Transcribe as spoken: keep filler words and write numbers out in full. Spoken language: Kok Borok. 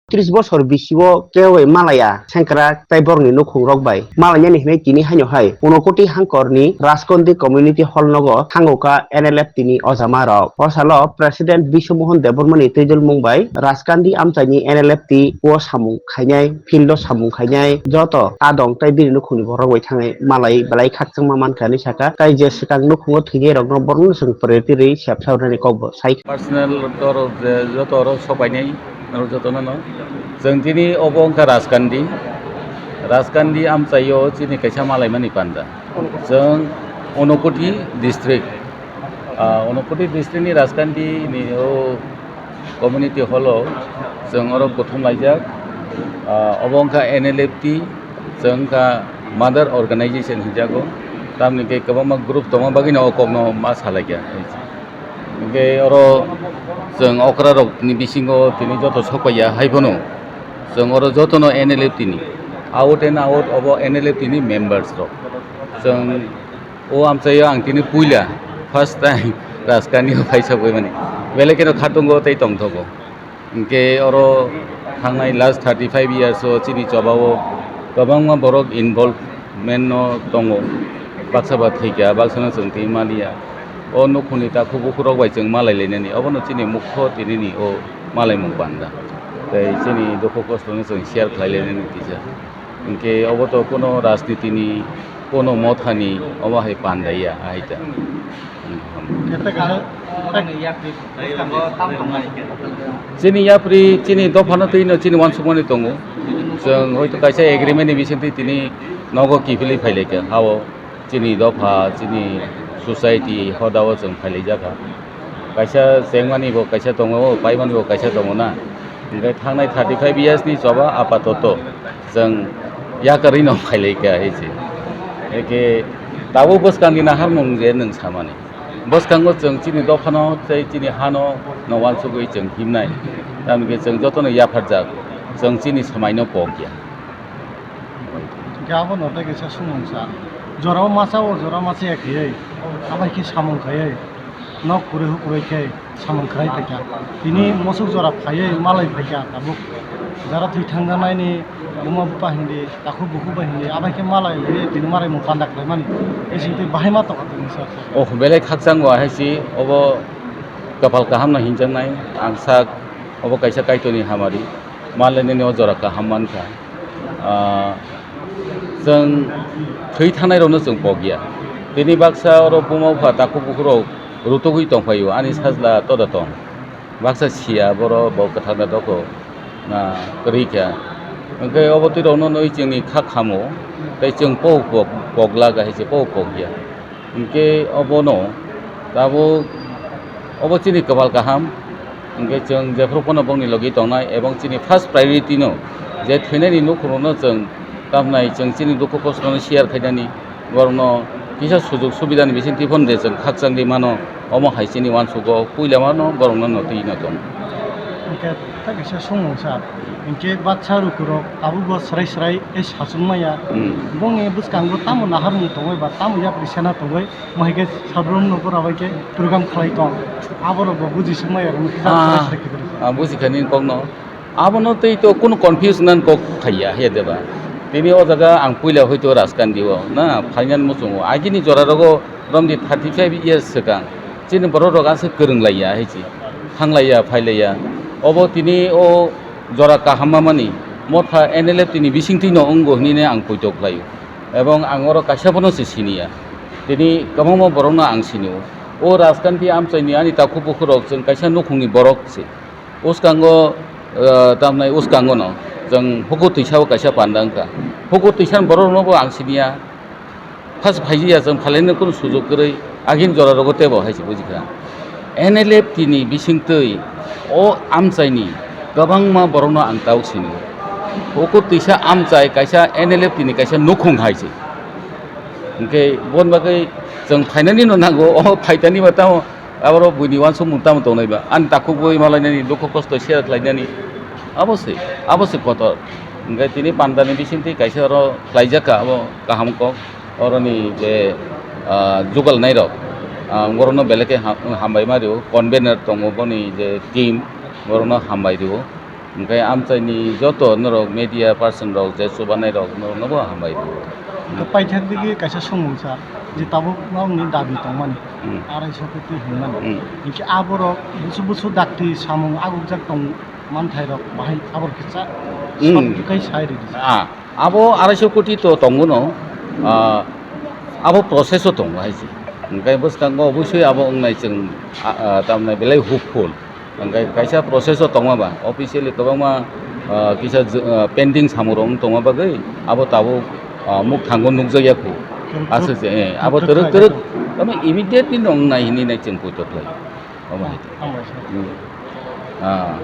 tris bosor bisio kebo bai malaya sengkrak tei borokni nukhungrok bai malainani hinwi tini haino hai Unokoti Hangkorni Raskandi Community Hall nogo thangokha N L F T ni ojamarok. O salo President Biswamohan Debbarmani twijlmung bai Raskandi amchaini N L F T o samung khainai, field o samung khainai joto adong tei bini nukhungni borok bai thangwi malai belai khakchangma mankha hinwi sakha. Tei je swkang nukhungo thwinairokno borokno chwng priority rwi sepsa rwnani kokbo sai. Personal doro je joto oro sopainai, oro jotono no. Chwng tini obo wngkha Raskandi. Raskandi amchaio chini kaisa malaimani panda. Chwng Unokoti district. Ah, Unokoti district ni Raskandi ni o community hall o chwng oro kuthum laijak. Ah, obo wngkha N L F T, chwng wngkha mother organization hinjago. Tamni khe kwbangma group tongma bagwino o kokno ma salaikha. Hinkhe oro chwng okrarokni bisingo tini joto sokpaiya hai phano chwng oro jotono N L F T ni out and out obo N L F T ni members rok. Chwng o amchaio ang tini puila first time Raskandi o phai sokbaimani. Belai kheno khatungo tei tongthogo. Hinkhe oro thangnai last thirty five years o chini choba o kwbangma borok involvement no tongo. Baksa ba thwikha, baksa no chwng twi maliya. O nukhungni takhuk bukhuk rok bai chwng malai lainani. Obono chini mukho tinini o malaimung panda. Tei chini dukhu kosto no chwng share khlai lainani kisa. Hinkhe obo to kuno rajniti ni, kuno motha ni, omo hai panda ya, ahai ta. Chini yapri, chini dophano twi no chini uansukmani tongo. Chwng hoito kaisa agreement ni bisingtwi tini nogo kiphilwi phailaikha. Hao chini dopha, chini society hodao chwng phailaijak kha. Kaisa chengmani bo kaisa tongo, paimani bo kaisa tongo na. Hinkhe thangnai thirty five years ni choba apatoto chwng yakarwi no phailaikha hai se. Eke tabuk bwskangni naharmung je nwng samani. Bwskango chwng chini dophano tei chini hano no uansugwi chwng himnai. Tamni khe chwng jotono yapharjak, chwng chini swmaino pokya. Hingke abono tei kaisa sumung sa. Jorao masa o jora masa ya khayai, abai khe samung khayai, nok kwrwi hukwrwi khe samung khwlai phaikha. Tini mosok jora phaiwi malai phaikha tabuk. Jara thwi thangjaknaini buma bupha hindi, takhuk bukhuk bai hindi, abai khe malai wi tini malai mung panda khlaimani. Bising twi bahai ma tongkha tini sir. Oh, belai khakchangma hai si, obo kapal kahamno hinjaknai, ang sak, obo kaisa Kaitorni hamari, malainani o jora kaham mankha. Ah, chwng thwi thangnai rokno chwng pokya. Tini baksa oro buma bupha takhuk bukhuk rok rutugwi tongphaio, ani sajla toda tong. Baksa siya borok bo kwthar na doko na kwrwi kha. Hwnkhe obo twi rokno nwi chwngni kha khamo tei chwng po pok, pok laga hai se po pokya. Hwnkhe obono tabuk obo chini kwbal kaham. Hwnkhe chwng jephru phano bongni logi tongnai ebong chini first priority no je thwinani nukhungrokno chwng tamnai, chwng chini dukhu kosto no share khainani, borokno kisa sujug subidani bisingtwi phano de chwng khakchangdi mano, omo hai chini uansugo puila mano borokno no twi no tongo. Hwnkhe tei kaisa sumung sa, hwnkhe baksa lukurok tabukbo swrai swrai tei sachwng maya. Hmm. Bongni bwskango tamo naharmung tongwi ba tamo yapri sena tongwi, mo hai khe sadrom no bora bai khe program khlai tong. Aborok bo buji swng maya rwngkhe. Ah, swrai swrai khe. Ah, buji kha nini kokno. Abono tei to kunu confusion nani kok khaiya, he deba. Tini o jaga ang puila hoito Raskandi o, na, phainani muchungo. Agini jora rogo romdi thirty five years swkang. Chini borok rok aswk kwrwng laiya, hai chi. Thanglaiya, phailaiya. Obo tini o jora kaham mamani motha N L F T ni bisingtwi no wngo hinwi ang poito khlaio. Ebong ang oro kaisa bono se siniya. Tini kwbangma borokno ang sinio. O Raskandi amchaini ani takhuk bukhuk rok chwng kaisa nukhungni borok se. Uskango, eh, tamnai uskango no chwng hukur twisa o kaisa panda wngkha. Hukur twisa ni borok rokno bo ang siniya. First phaijia chwng phalai no kunu sujug kwrwi agini jora rogo tebo hai se bujikha. N L F T ni bisingtwi o amchaini kwbangma borokno ang tabuk sini. Hukur twisa amchai kaisa N L F T ni kaisa nukhung hai se. Hwnkhe bon bagwi chwng phainani no nango, o phaitani ba tamo Aboro buini uansukmung tamo tongnai ba? Ani takhuk bui malainani, dukhu kosto share khlainani. Abo se, abo se kotor. Hwnkhe tini pandani bisingtwi kaisa oro khlaijak kha, abo kaham kok. Oroni je, ah, jugalnai rok, ah, borokno belai khe ha-, hambai ma rio. Convener tongo, boni je team, borokno hambai rio. Hwnkhe amchaini joto norok media person rok je chubanai rok norokno bo hambai rwo. Hwnkhe paithak digi kaisa swngmung sir, je tabuk nokni dabi tongmani Hmm. arai so koti hwnmani. Hmm. Hwnkhe aborok busu busu dakti samung agukjak tong manthai rok bahai abor kisa Hmm. short kai sai ridi. Ah, abo arai so koti to tongo no, ah, abo process o tongo hai se. Hwnkhe bwskango obosoi abo wngnai chwng, ah, ah, tamni belai hopeful. Hwnkhe kaisa process o tongma ba, officially kwbangma, ah, kisa j-, ah, pending samung rok wng tongma bagwi abo tabuk, ah, muk thango nukjakya khu. Aswk se, eh, abo twrwk twrwk, tamo immediately no wngnai hinwi nai chwng poito khlai. Omo hai. Hmm. Ah.